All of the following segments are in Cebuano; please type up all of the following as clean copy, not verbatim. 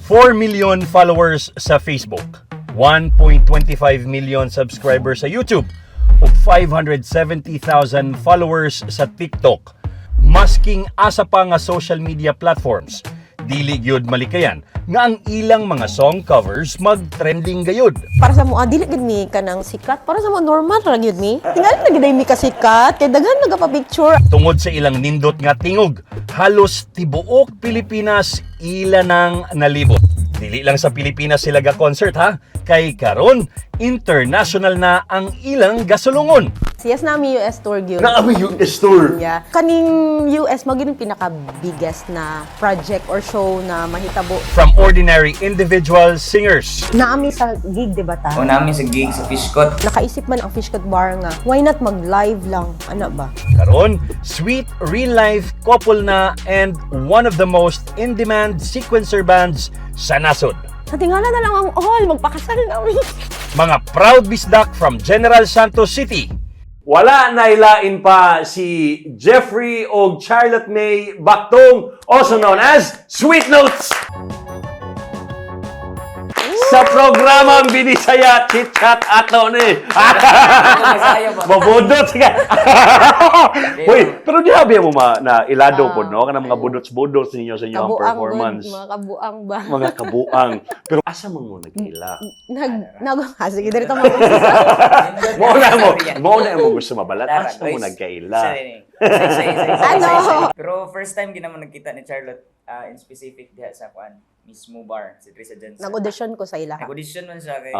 4 million followers sa Facebook, 1.25 million subscribers sa YouTube, ug 570,000 followers sa TikTok. Masking asa pa nga social media platforms, dili gyud malikayan nga ang ilang mga song covers mag-trending gayud. Para sa mo, dili gid mi kanang sikat. Para sa mo, normal ra gyud mi. Tingali na gid mi kasikat kay daghan nagapa-picture. Tungod sa ilang nindot nga tingog, halos tibuok Pilipinas ila nang nalibot. Dili lang sa Pilipinas sila ga-concert ha, kay karon international na ang ilang gasulungon. Yes, naa mi US tour gyud. Naa mi US tour. Yeah. Kaning US mao gyud ang pinaka-biggest na project or show na mahitabo. From ordinary individual singers Naa mi sa gig, di ba ta? O naa mi sa gig sa Fishcot. Nakaisip man ang Fishcot Bar nga, why not mag-live lang? Ano ba? Karon, sweet real life couple na and one of the most in-demand sequencer bands sa nasod. Sa tingala na lang ang all, magpakasal na mi. Mga proud bisdak from General Santos City. Wala na ilain pa si Jeffrey og Charlotte May Bactong, also known as Sweet Notes. Sa programa ang Binisaya Chit Chat ato ni. Mabudot ka. Uy, pero di habi mo ma, na ilado po, no? Kanang mga budots-budots ninyo sa inyong Kabuang performance. Good, mga kabuang ba? Mga kabuang. Pero asa man mo nag-ila? Nag, nag, ah, sige, dito mo. Mo na mo gusto mabalat. Asa mo nagkaila? Ano? Pero first time gina mo nagkita ni Charlotte in specific diha sa kuan mismo bar si Trisa Jensen. Nag-audition ko sa ila. Nag-audition man siya kay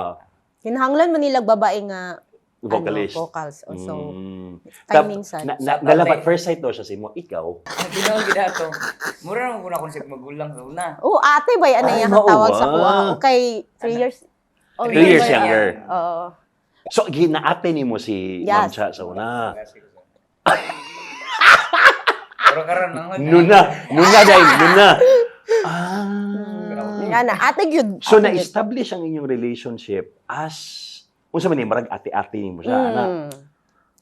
Kinahanglan man nilag babae nga Vocalist. ano, vocals. Oh, so, timing sad. Na love at first sight daw siya si mo. Ikaw? Ang tinuod gid ato. Mura man ko na sa magulang sa una. Oh, ate ba yan Ay, ang iyang tawag sa mao kuha? ba? Okay, 3 years. Older 3 years ba yan? younger. Oo. So, ginaate ni mo si Yes. Ma'am Cha sa una. Pero karon ang Nuna. Nuna dahil. Nuna. Ah. Nga na, ate gyud. So, Ate gyud. na-establish ang inyong relationship as unsa man ni marag ate-ate nimo siya, ana.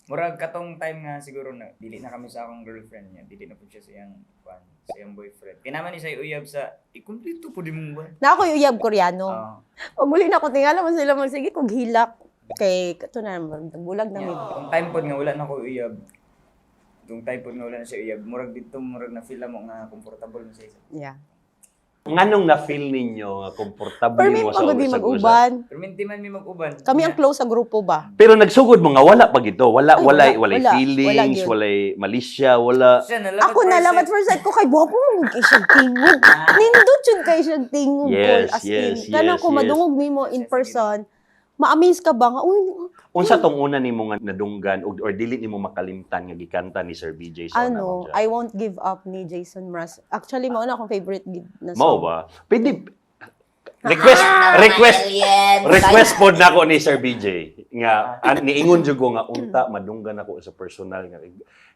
Murag katong time nga siguro na dili na kami sa akong girlfriend niya, dili na pud siya sa iyang kuan, sa iyang boyfriend. Kaya naman ni siya uyab sa ikumpleto pud imong buwan. Na ako yung uyab Koreano. Oo. Pag muli na ako, tingala man sila man, sige, kung hilak. Kay, ito na, bulag na mi. Kung time pod nga wala na ko uyab. Kung time pod nga wala na siya uyab, murag dito murag na feel mo nga komportable mo sa isa. Yeah. Nganong na-feel ninyo nga komportable Pero may mo sa pagod di sa mag-uban. Pero minti man mi mag-uban. Kami ang close sa grupo ba? Pero nagsugod mo nga wala pag ito. Wala Ay, walay wala, walay wala. feelings, Wala gyud. walay malisya, wala. Siya na love Ako na love at first sight ko kay gwapo mo kay siya tingog. Nindot jud kay siya tingog, Yes, Paul, as in. Kanang kung madungog nimo in person, ma-amaze ka ba nga, uy, Unsa tong una nimo nga nadunggan og or dili nimo makalimtan nga gikanta ni Sir BJ sa una, ano, Ma'am Cha? "I Won't Give Up" ni Jason Mraz. Actually, mao na akong favorite gid na song. Mao ba? Pwede request request request pod nako ni Sir BJ nga niingon jud ko nga unta madunggan ako sa personal nga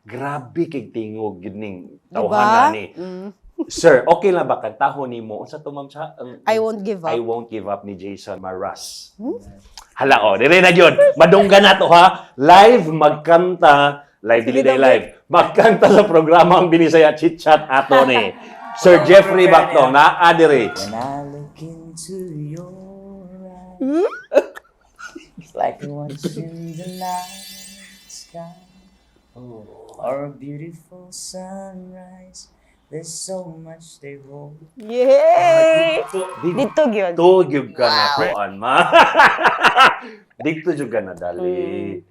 grabe kay tingog gid ning Diba? tawhana ni. Sir, okay lang ba kantahon nimo unsa to, Ma'am Cha? "I Won't Give Up." "I Won't Give Up" ni Jason Mraz. Hala oh, dire na gyud. Madunggan na to ha. Live magkanta, live dili Sige day daw. Live. Magkanta sa programa ang Binisaya Chit Chat ato ni Sir Jeffrey Bactong naa dire. When I look into your eyes, it's like watching the night sky or a beautiful sunrise. There's so much they hold. Yay! Dito gyud. Dito gyud ka na kuan ma. Dito gyud ka na dali.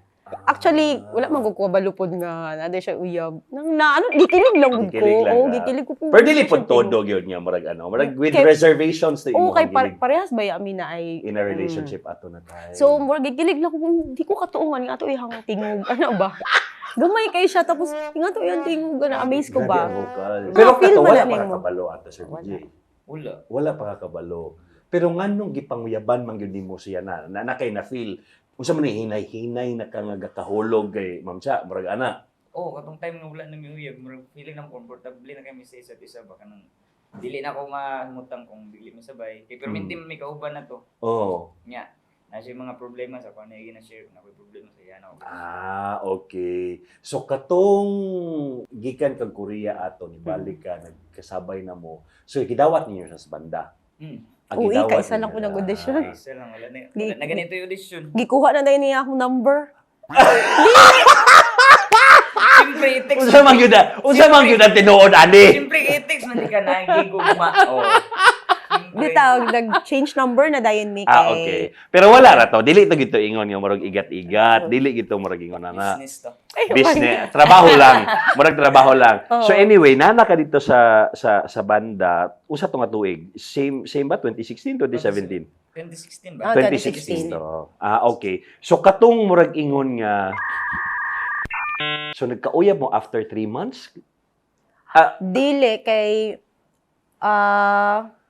Actually, wala man ko kabalupod nga naa siya uyab. Nang na ano, gikilig lang gud ko. Gikilig lang Oo, ka. gikilig ko po. Pero dili pod todo gyud nga murag ano, murag with reservations na Oo, imong kay gilig parehas ba yami na ay in a relationship ato na tayo. So, murag gikilig lang ko, di ko katuungan nga ato ihang tingog. Ano ba? Gamay kay siya tapos nga to iyang tingog na amaze ko Grabe ba. ang vocal. Ma, Pero feel kato mo wala na pa nimo. kakabalo ato, Sir Wala. BJ. Wala. Wala pa kakabalo. Pero nganong gipanguyaban man gyud nimo siya na kay na feel unsa man ni hinay-hinay na ka nga gakahulog kay Ma'am Cha, murag ana. Oh, katong time nga wala na mi uyab, murag feeling na komportable na kami sa isa't isa ba kanang dili na ako mahimutang kung dili mi sabay. Kay pero minti man mi kauban na to. Oh. Nya, na siya mga problema sa kuan na gina-share na ko'y problema sa iya na ako. Ah, okay. So katong gikan kag Korea ato ni balik ka nagkasabay na mo. So gidawat ninyo siya sa banda. Uy, Gidawat kaisa lang niya. ko nag-audition. Isa lang, wala na. Wala na ganito yung audition. Gikuha na dahil niya akong number. Siyempre, i-text. Unsa man gyud unsa man gyud ang tinuod ani? Siyempre, i-text man di ka nagigugma. Oh. Siyempre. Bitaw, nag-change number na dayon mi kay. Ah, okay. Pero wala ra to. Dili to gito ingon nga murag igat-igat. Dili gito murag ingon na na. Business to. Business, trabaho lang. Murag trabaho lang. Oo. So anyway, nana ka dito sa banda, usa to nga tuig. Same same ba 2016, 2017? 2016 ba? Ah, 2016 to. Ah, okay. So katong murag ingon nga. So nagkauyab mo after 3 months? Dili kay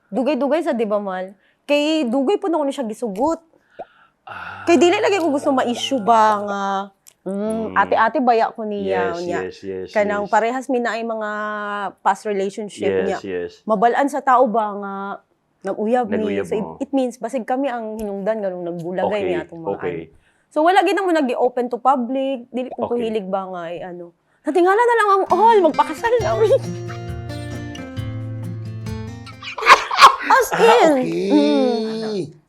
dugay-dugay sa, di ba, mal? Kay dugay po na ko ni siya gisugot. Ah. Kay dili lagi ko gusto ma-issue ba nga ate-ate baya ko niya Yes, niya. yes. Kanang parehas mi na ay mga past relationship niya. Yes. Mabalaan sa tao ba nga nag-uyab mi. Nag-uyab So it, mo. it means basig kami ang hinungdan ganung nagbulagay niya atong mga ano. So wala gid mo nag-open to public, dili ko hilig ba nga ay ano. Natingala na lang ang all, magpakasal na mi. As in.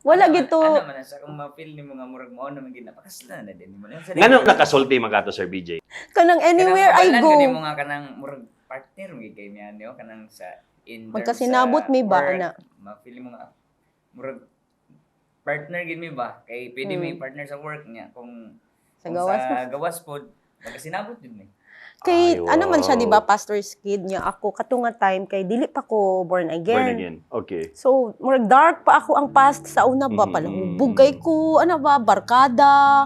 Wala gito. Ano man sa kung ma-feel ni mga murag mo naman gid napakasala na din mo. Ngano nakasulti man kato, Sir BJ? Kanang anywhere I go. Kanang mo nga kanang murag partner mo gid kay niya niyo kanang sa in terms Magkasinabot sa mi ba, work, ana? Ma-feel mo nga murag partner gid mi ba kay pwede may partner sa work niya kung Sa kung gawas. sa gawas pod magkasinabot din mi. Kay Ay, ano man siya, wow. di ba, pastor's kid niya ako katunga time kay dili pa ko born again. Born again. Okay. So, murag dark pa ako ang past sa una ba, palahubog kay ko, ano ba, barkada.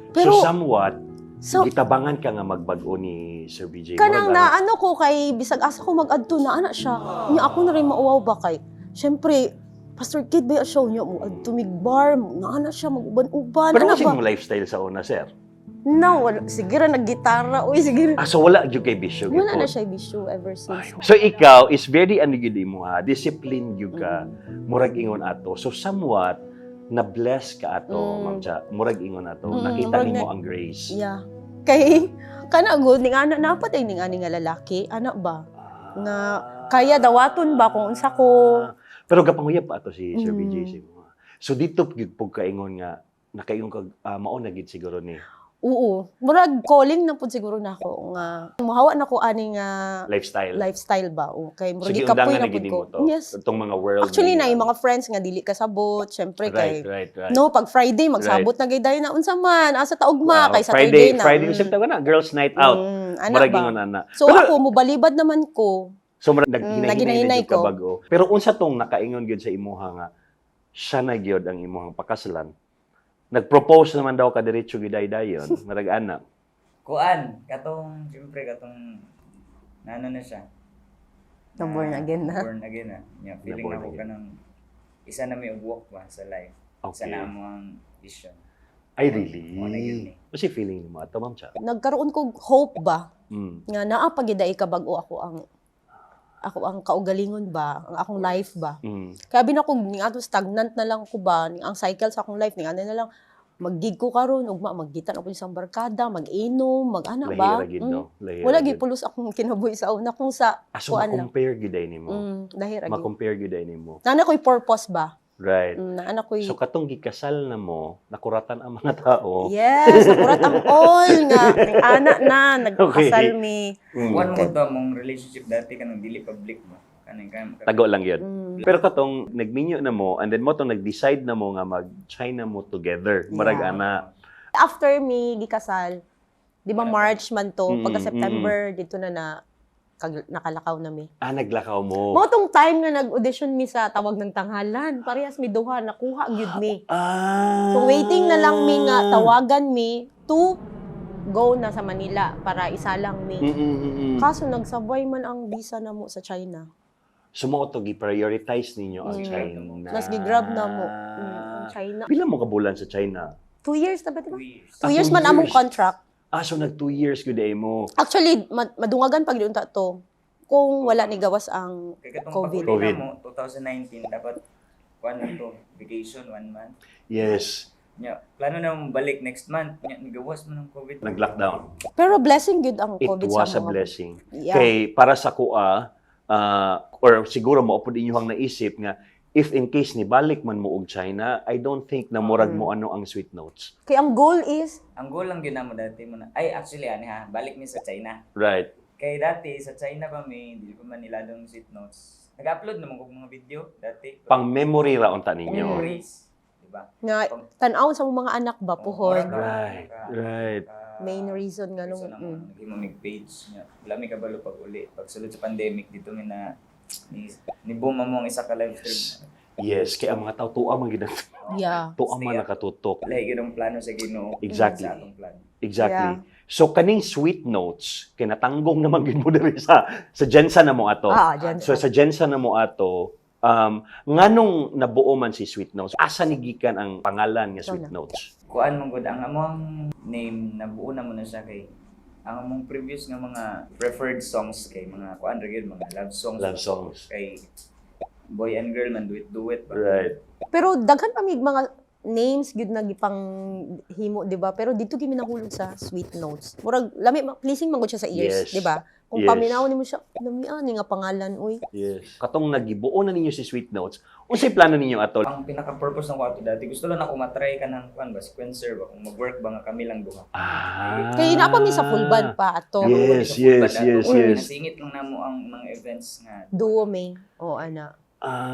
Pero So somewhat, so, gitabangan ka nga magbag-o ni Sir BJ. kanang Murag na ano ko kay bisag asa ko mag-adto na ana siya. Nya ako na rin mauwaw ba kay. Syempre, Pastor Kid ba siya niya mo adto mig bar, na ana siya mag-uban-uban. Pero Ana kasi ba? mong lifestyle sa una, sir? No, wala. Sige ra naggitara. Uy, sige ra. Ah, so wala jud kay bisyo. Wala gyud na po. siya bisyo ever since. So ikaw is very ano gyud imo ha, discipline gyud ka. Murag ingon ato. So somewhat na bless ka ato, Ma'am Cha. Murag ingon ato. Nakita Murag nimo ang grace. Yeah. Kay kana gud ning ana napat ay ning ani nga lalaki, ana ba? Nga kaya dawaton ba kung unsa ko. Ah. Pero gapanguyab pa ato si Sir BJ siguro. So dito gyud pug kaingon nga nakaingon kag mao na gyud siguro ni Oo. Murag calling na pud siguro nako nga muhawa na ko ani nga lifestyle. lifestyle ba. O kay So murag gikapoy giundangan na na pud gid ko. nimo to. Yes. Itong mga world. Actually na yung mga friends nga dili kasabot, syempre kay Right. No, pag Friday magsabot na gay dayon na unsa man, asa ta ugma Wow. kay Saturday Friday, na. Friday, mm. na, girls night out. Ana Murag ba? ingon ana. So Pero- ako mobalibad naman ko. So murag naghinay-hinay na naghinay-hinay jud ka ko. bag-o. Pero unsa tong nakaingon gyud sa imuha nga siya na gyud ang imuhang pakasalan? Nag-propose naman daw ka diretso gyud ay dayon, murag ana. Kuan katong siyempre katong nano na siya. Na born again na. Born again na. Nya feeling Na born na ako again. kanang isa na may walk ba sa life. Isa Okay. na amo ang vision. Ay really? Mao na gyud ni. Kasi feeling mo ato, Ma'am Cha? Nagkaroon ko hope ba nga naa pagiday ka bag-o ako ang kaugalingon ba, ang akong life ba. Kaya binako ning ato stagnant na lang ko ba, ning ang cycle sa akong life ning ano na lang mag-gig ko karon ugma maggitan ako sa barkada, mag-inom, mag-ana ba. Lahira gid no. Lahira Wala gid. gyud pulos akong kinabuhi sa una kung sa Ah, so kuan lang. ma-compare gyud ay nimo. Dahil gyud. Ma-compare gyud ay nimo. Nana ko'y purpose ba? Right. Naana ko'y So katong gikasal na mo, nakuratan ang mga tao. Yes, nakurat ang all nga ning ana na nagpakasal mi. Kuan mo to mong relationship dati kanang dili public ba? Kanang kanang Tago lang yun. Mm. Pero katong nagminyo na mo and then mo tong nag-decide na mo nga mag-China mo together. Murag ana. After mi gikasal, di ba March man to, pagka September dito na na nakalakaw na mi. Ah, naglakaw mo. Mao tong time nga nag-audition mi sa Tawag ng Tanghalan, parehas mi duha nakuha gyud mi. Ah. So waiting na lang mi nga tawagan mi to go na sa Manila para isalang mi. Kaso nagsabay man ang visa na mo sa China. So mo to gi-prioritize ninyo ang China. Mas gigrab na mo ang China. Pila mo ka bulan sa China? 2 years na ba, di ba? 2 years. Two Ah, years 2 man among years. contract. Ah, so nag 2 years gyud ay mo. Actually, madungagan pag unta to kung wala ni gawas ang Kay katong COVID. pag-uli COVID. na mo 2019 dapat kuan na to vacation one month. Yes. Nya plano na mo balik next month. Nya nigawas man ang COVID. Nag-lockdown. Pero blessing gyud ang It COVID was sa a mga. blessing. Yeah. Kay para sa kuha, or siguro mo upod inyohang naisip nga If in case ni balik man mo og China, I don't think na murag mo ano ang Sweet Notes. Kay ang goal is Ang goal lang gyud namo dati mo na. Ay, actually ani ha, balik mi sa China. Kay dati sa China pa mi, dili pa man nila dong Sweet Notes. Nag-upload naman kog mga video dati. Pang memory ra unta ninyo. Memories, di ba? Nga tan-aw sa mong mga anak ba puhon. Main reason nga nung Nung naghimo mig page niya. Wala mi kabalo pag uli. Pag sulod sa pandemic dito mi na ni boom amo ang isa ka live stream. Yes, kay ang mga tao tuwa man gid tuwa man nakatutok. Lahi gyud ang plano sa Ginoo. Sa atong plano. Exactly. So kaning Sweet Notes kay natanggong naman gid mo diri sa GenSan na mo ato. Ah, dyan. So sa GenSan na mo ato, nganong nabuo man si Sweet Notes? Asa ni gikan ang pangalan nga Ikaw Sweet na. Notes? Kuan man gud ang among name, nabuo na mo na siya kay ang among previous nga mga preferred songs kay mga kuan ra gyud, mga love songs. Love songs. Kay boy and girl man, duet duet ba. Pero daghan pa mig mga names gyud na gipang himo, di ba? Pero dito gyud mi nahulog sa Sweet Notes. Murag lami pleasing man gud siya sa ears, di ba? Kung paminaw nimo siya, lami ani nga pangalan uy. Yes. Katong nagibuo na ninyo si Sweet Notes, unsay plano ninyo ato? Ang pinaka-purpose ng ato dati, gusto lang ako matry ka ng kuan ba, sequencer ba, kung mag-work ba nga kami lang duha. Kay naa pa mi sa full band pa ato. Yes. Nasingit lang namo ang mga events nga. Duo may. O ana.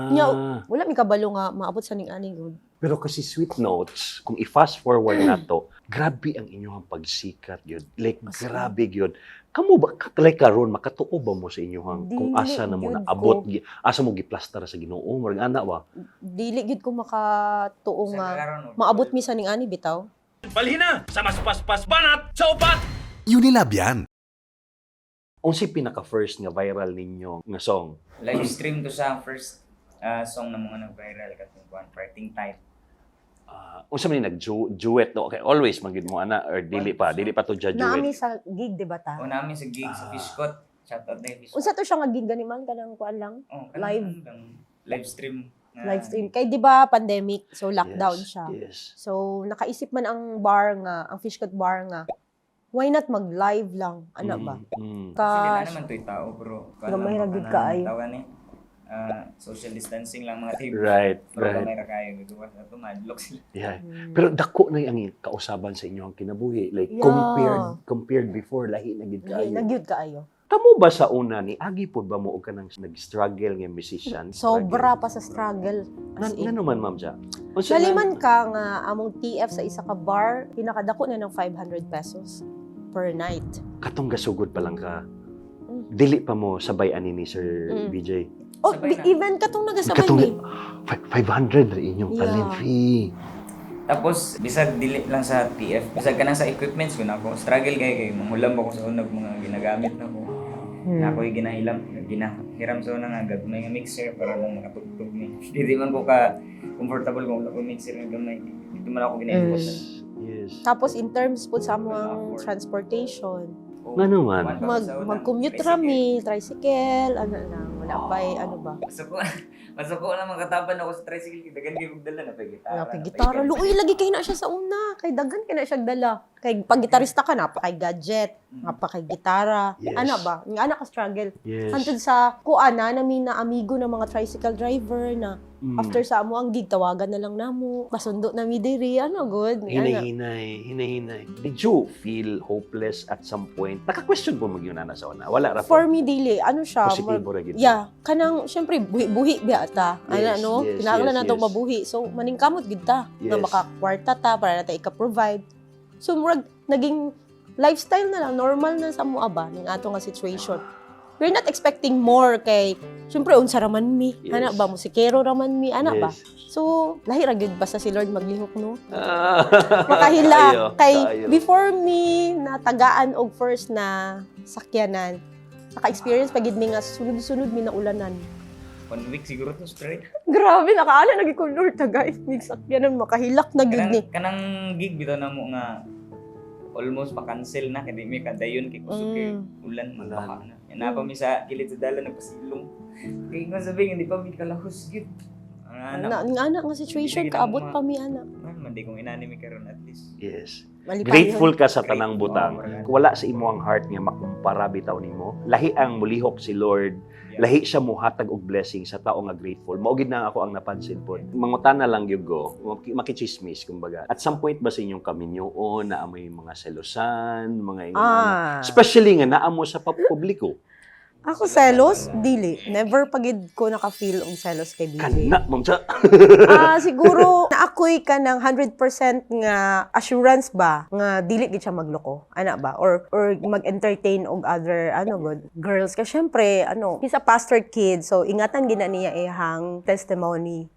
Nya, wala mi kabalo nga maabot sa ning ani gud. Pero kasi Sweet Notes, kung i-fast forward na to, grabe ang inyong pagsikat yun. Like, As in. grabe yun. Kamo ba, like karon makatuo ba mo sa inyong kung Dili asa na mo gyud naabot, asa mo giplastar sa Ginoo, murag ana ba? Dili gyud ko makatuo Sa nga karon, oh, maabot mi sa ning ani bitaw. Balhina sa mas paspas banat sa upat. Unilab yan. Unsay pinaka first nga viral ninyo nga song? Live stream to sa first song na mga nag-viral katong kuan, Parting Time. Unsa man ni nag-duet no? Okay, always man gid mo ana or dili pa to duet. Naami sa gig, di ba ta? O namin sa gig sa Fishcot. Shout out na yung Fishcot. Unsa to siya nga gig gani man kanang kuan lang? Oh, Live. kanang live stream. Live stream. Kay di ba pandemic, so lockdown siya. So nakaisip man ang bar nga, ang Fishcot bar nga, why not mag-live lang, ana ba? Kasi di na Ka naman to'y tao, bro. Kuan Gamay lang, ra gyud kanang kaayo. Tawagan eh. Social distancing lang mga table. Pero gamay ra kayo. Gawa sa ito, madlock sila. Yeah. Pero dako na ang kausaban sa inyo ang kinabuhi. Like compared before, lahi na gid Lahi kaayo. na gyud kaayo. Kamo ba sa una ni agi pod ba mo og kanang nag-struggle nga musician? Sobra pa sa struggle. As in. Ngano man, Ma'am Ja? Unsa Naliman ka nga among TF sa isa ka bar, pinakadako na ng 500 pesos per night. Katong gasugod pa lang ka. Dili pa mo sabay ani ni Sir BJ. Oh, Sabay na. even katong nagasabay Katong ni. 500 ra inyong talent fee. Tapos, bisag dili lang sa TF, bisag kanang sa equipments ko na ako. Struggle kay kay mangulam ako sa unag mga ginagamit na ko. Na ako'y ginahilam, ginahiram sa una nga gamay nga mixer para lang makatugtog ni. Dili man ko ka comfortable kung wala ko mixer nga gamay. Dito man ako ginahimpot. Tapos in terms po sa among transportation, Oh, Ngano man? kuwan pa ko sa una, mag-commute tricycle. rami, tricycle, ano lang, wala pa ano ba. Masuko, masuko na mga kataban ako sa tricycle, dagan kay kog dala na pay gitara. Wala pa gitara. Luoy lagi kay na siya sa una. Kay daghan kay na siya dala. Kay pag gitarista ka na, pa kay gadget, nga pa kay gitara. Ana ba? Nga ana ka struggle. Hantod sa kuan na nami na amigo ng mga tricycle driver na after sa amo ang gig tawagan na lang namo. Masundo na mi diri, ano good. Ana. Hinay-hinay, hinay-hinay. Did you feel hopeless at some point? Naka-question po magyun na sa una. Wala ra po. For me dili, ano siya? Positibo ra gid. Yeah, kanang syempre buhi-buhi biya ta. Ana no, kinahanglan na to mabuhi. So maningkamot gid ta nga makakwarta ta para na ta ika-provide. So murag naging lifestyle na lang, normal na sa mua ba ning ato nga situation. We're not expecting more kay syempre unsa ra man mi. Ana ba, musikero ra man mi, ana ba? So lahi ra gyud basta si Lord maglihok no. Makahila Kaayo, kay kaayo. before me natagaan og first na sakyanan. Naka-experience pa gid mi nga sunod-sunod mi naulanan. One week siguro to straight. Grabe, nakaala nagi ko Lord tagay mig sakyanan makahilak na gyud ni. Kanang gig bitaw na mo nga almost pa-cancel na kay di mi kadayon kay kusog kay ulan Ulan. baka na. Yan na pa mi sa gilid sa dalan nagpasilong. Kay nga sabi hindi pa mi kalahos gyud. Ang Ana, anak, nga ana nga situation Hindi na kaabot gid pa mi ana. man man di kong inani mi karon at least. Yes. Malipayon. Grateful ka sa tanang butang. Oo. Kung wala sa imo ang heart nga makumpara bitaw nimo, lahi ang mulihok si Lord, lahi siya muhatag og blessing sa tao nga grateful. Mao gid na ako ang napansin po. Mangutana lang gyud go, makichismis kumbaga. At some point ba sa inyong kaminyoon na may mga selosan, mga ingon ana? Especially nga naa mo sa publiko. Ako selos? Dili. Never pagid ko naka-feel og selos kay BJ. Kana, ma'am sa. Ah, siguro na ako'y ka ng 100% nga assurance ba nga dili gid siya magloko. Ana ba? Or mag-entertain og other ano good girls kasi syempre ano, he's a pastor kid, so ingatan gid na niya ihang testimony.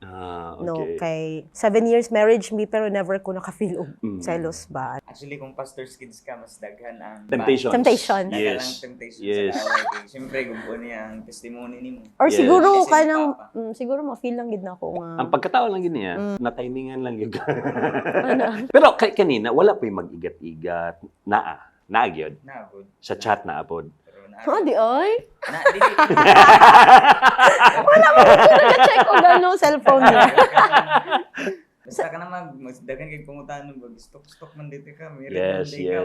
No, kay 7 years marriage me pero never ko naka-feel og selos ba. Actually, kung pastor's kids ka, mas daghan ang Temptations. Temptation. Daghan ang temptation sa kaaway. Kay siyempre, gubo niya ang testimony nimo. Or siguro Kasi ka ng papa. Siguro ma-feel lang gid na ako nga. Ang pagkatao lang gid niya, na-timingan lang yun. Ano? Pero kay kanina wala pa yung mag-igat-igat. Naa, naa gyud Na, good. sa chat na apod. Pero na, Ha, di ay. na, dili. Wala mo ko nag-check og ano cellphone niya. Basta ka na mas daghan kay pangutana ba, stok-stok man dito ka, may man di ka.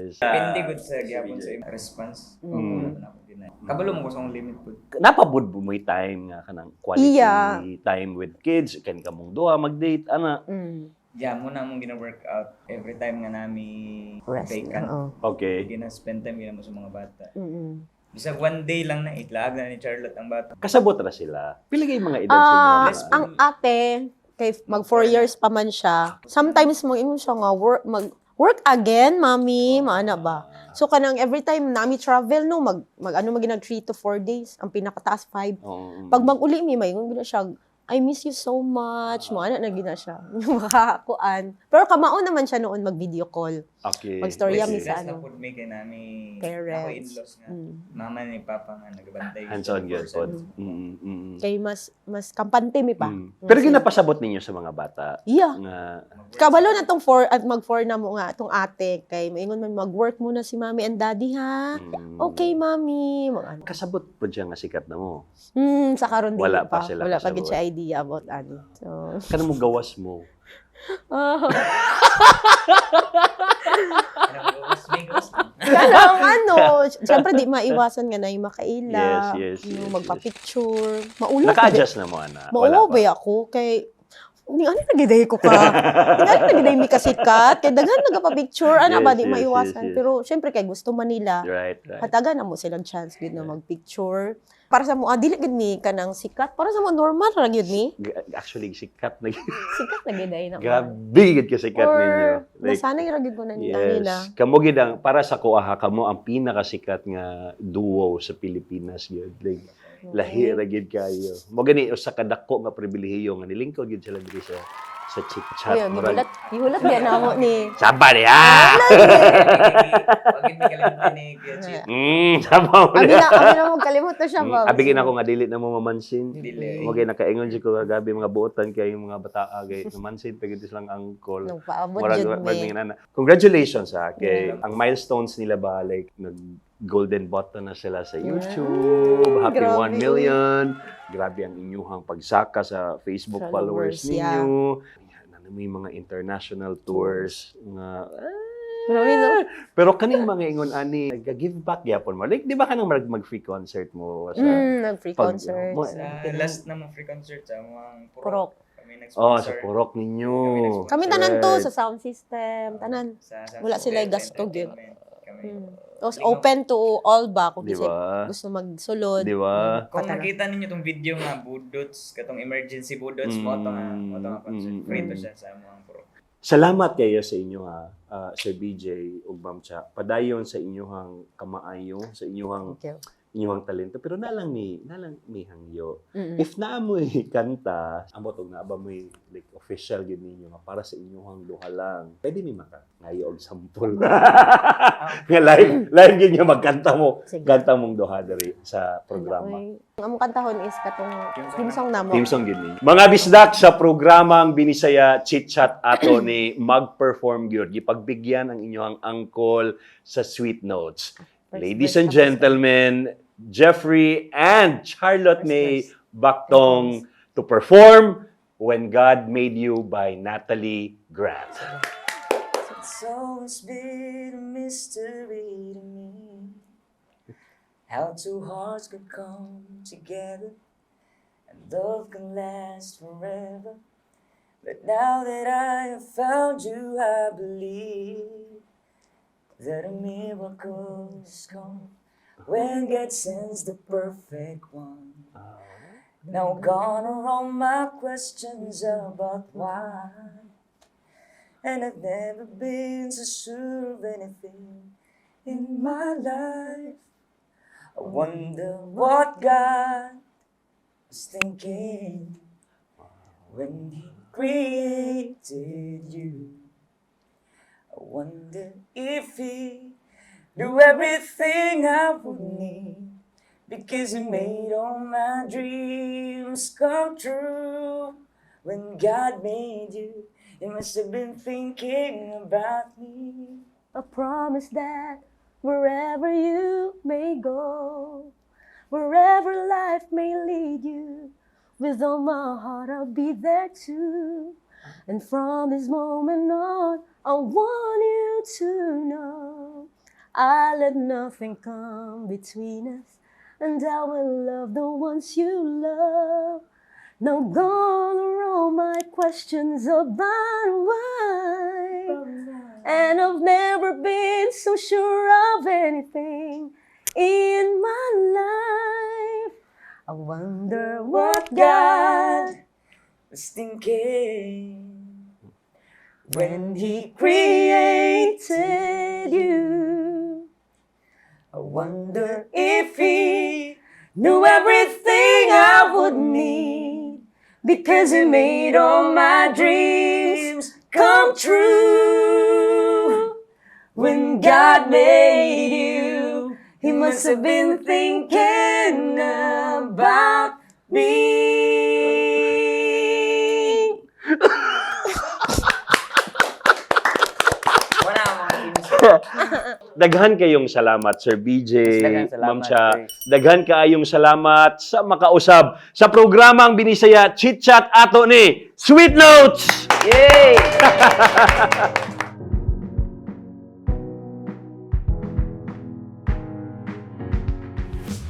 Depende gud sa gyapon sa imong response. Wala man ako ginay. Kabalo mo ko sa akong limit pud. Napabud mo may time nga kanang quality time with kids, kan kamong duha mag-date ana. Yeah, mo na mong gina-workout every time nga nami Rest. vacant. Oo. Gina-spend time gina mo sa mga bata. Bisag one day lang na itlag na ni Charlotte ang bata. Kasabot ra sila. Pila kay mga edad sa inyo? Ah, Mga- ang ate, kay mag 4 years pa man siya. Sometimes mo ingon siya nga work mag work again, Mami, maana ba? So kanang every time nami travel no, mag mag ano maginag 3 to 4 days, ang pinakataas 5. Pag mag-uli mi, maingon gina siya, "I miss you so much." Mo ana na gina siya. Makakuan. Pero kamao naman siya noon mag-video call. Magstorya mi sa Last na ano. pud mi kay nami Parents. ako in-laws nga. Mama ni papa nga nagabantay. Hands-on gyud pod. Kay mas mas kampante mi pa. Pero ginapasabot ninyo sa mga bata nga Kabalo na tong four at mag 4 na mo nga tong ate kay maingon man, "Mag-work muna si Mami and Daddy ha." "Okay, Mami." Mga ano. Kasabot po siya nga sikat na mo. Sa karon dili Wala pa. pa sila Wala pa kasabot. gid siya idea about ano. So, Kanang mo gawas mo. Kanang ano, syempre di maiwasan nga na yung makaila, no, magpa-picture. Maulo Naka-adjust na mo ana. Wala Maulo pa. ba ako kay ni ano nagiday ko ka. Ni ano nagiday mi kasikat kay daghan nagapa-picture ana ba, di maiwasan. Pero syempre kay gusto man nila. Hatagan na mo silang chance gud na magpicture. Para sa mo, ah, dili gud mi kanang sikat. Para sa mo normal ra gyud mi. Actually, sikat na. Sikat na gyud ay na. Grabe gid ka sikat Or ninyo. Like, nasanay ra gyud ko na nila. Yes. Kamo gid ang para sa ko aha, kamo ang pinakasikat nga duo sa Pilipinas gyud. Like lahi ra gyud kayo. Mo gani usa ka dako nga pribilehiyo nga nilingkod gyud sila diri sa chit chat. Uy, gihulat, gihulat gyud na mo ni. Saba niya. Pag hindi kalimtan ni Kuya Chit. Saba mo Abi niya. na, abi na mo kalimot na siya ba. Abi gid ako nga dili na mo mamansin. Dili. Mo gay nakaingon siya ko kagabi mga buotan kay mga bataa kay mamansin pag ito silang angkol. Nagpaabot Murag jud murag mi. mga nana. Congratulations ha kay ang milestones nila ba, like nag golden button na sila sa YouTube. Happy Grabe. 1 million. Grabe ang inyuhang pagsaka sa Facebook followers, Followers, yeah. ninyo. Yan, ano may mga international tours nga Grabe, no? Pero kaning mga ingon ani nag-give back gyapon mo. Like di ba kanang mag free concert mo sa Nag-free concert. Sa last na mo free concert sa mga Purok. purok. Kami Oh, nag-sponsor. sa purok ninyo. Kami nag-sponsor. Kami tanan to sa sound system, tanan. Sa Wala sila hotel, gasto, gyud. entertainment. Kami. Tapos open to all ba kung Di kasi ba? gusto magsulod. Di ba? Kung Patara. nakita ninyo tong video nga budots, katong emergency budots, mo to nga concert. Free to siya sa mga purok. Salamat kayo sa inyo ha, Sir BJ ug Ma'am Cha. Padayon sa inyong kamaayo, sa inyong Thank you. inyong talento. Pero nalang mi hangyo. If naa mo'y kanta, ambot og naa ba mo'y like official gyud ninyo nga para sa inyong duha lang. Pwede mi maka ngayo og sample nga live live gyud nga magkanta mo. Sige. Kanta mong duha diri sa programa. Uy, ang among kantahon is katong theme song namo. Team song gyud ninyo. Mga bisdak sa programang Binisaya Chit Chat ato ni mag-perform gyud. Gipagbigyan ang inyong angkol sa Sweet Notes. First Ladies verse and tapos. gentlemen, Jeffrey and Charlotte First May verse. Baktong to perform "When God Made You" by Natalie Grant. It's always been a mystery to me how two hearts could come together and love can last forever. But now that I have found you, I believe that a miracle has come when God sends the perfect one. Now gone are all my questions about why. And I've never been so sure of anything in my life. I wonder what God was thinking when He created you. I wonder if He knew everything I would need because He made all my dreams come true. When God made you, He must have been thinking about me. I promise that wherever you may go, wherever life may lead you, with all my heart I'll be there too. And from this moment on, I want you to know I let nothing come between us, and I will love the ones you love. Now gone are all my questions about why. And I've never been so sure of anything in my life. I wonder what God was thinking when He created created you. I wonder if He knew everything I would need because He made all my dreams come true. When God made you, He must have been thinking about me. Wala mga Daghan kayong salamat, Sir BJ, Daghan salamat, Ma'am Cha. Chris. Daghan kaayong salamat sa makausab sa programang Binisaya Chit Chat ato ni Sweet Notes. Yay!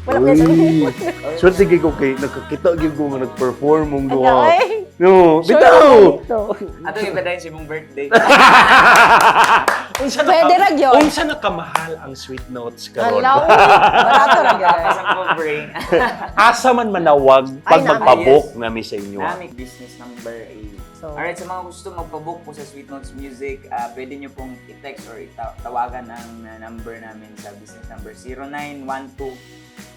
Wala ko sabihin. Swerte kay ko kay nakakita gyud ko nga nag-perform mong duha. Ay, No, sure bitaw. ka dito. Ato ipadayon sa imong birthday. Unsa na Pwede ra gyud. Unsa na kamahal ang Sweet Notes karon? Alaw, barato ra gyud. Tapos ang brain. Asa man manawag pag Ay, nami. magpabook nami sa inyo. Nami business number 8. So, Alright, sa mga gusto magpabook po sa Sweet Notes Music, pwede nyo pong i-text or tawagan ang number namin sa business number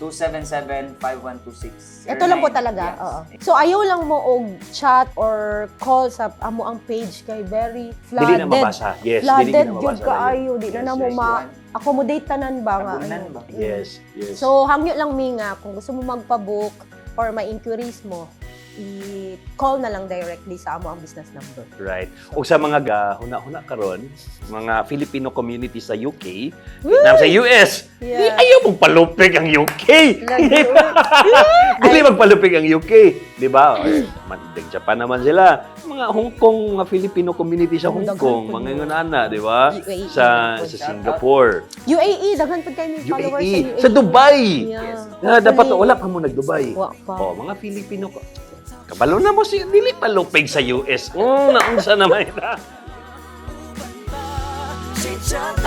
0912-277-5126. Ito lang po talaga. Yes. Oo. So ayaw lang mo og chat or call sa amo ang page kay very Dili flooded. na mabasa. Yes, dili Flooded na gyud mabasa. kaayo, di na Yes, namo yes. ma-accommodate tanan ba nga. Tabunan ano. ba? Yes. So hangyo lang mi nga kung gusto mo magpa-book or may inquiries mo, i-call na lang directly sa amo ang business number. Right. O sa mga ga, huna-huna karon, mga Filipino community sa UK, na sa US, di Yeah. ayaw mong palupig ang UK. Lagi. Dili magpalupig ang UK, di ba? Or, Japan naman sila. Mga Hong Kong, mga Filipino community sa Oh, Hong daghan Kong, po mga yun. ingon ana, di ba? UAE, Sa daghan sa Singapore, UAE, daghan pud kayo may followers UAE, sa UAE. sa Dubai. Yeah. Ah, dapat Hopefully. wala pa mo nag-Dubai. Wa pa. Oh, mga Filipino ko. Kabalo na mo si dili palupig sa US. Naunsa naman ina. Chit-chat.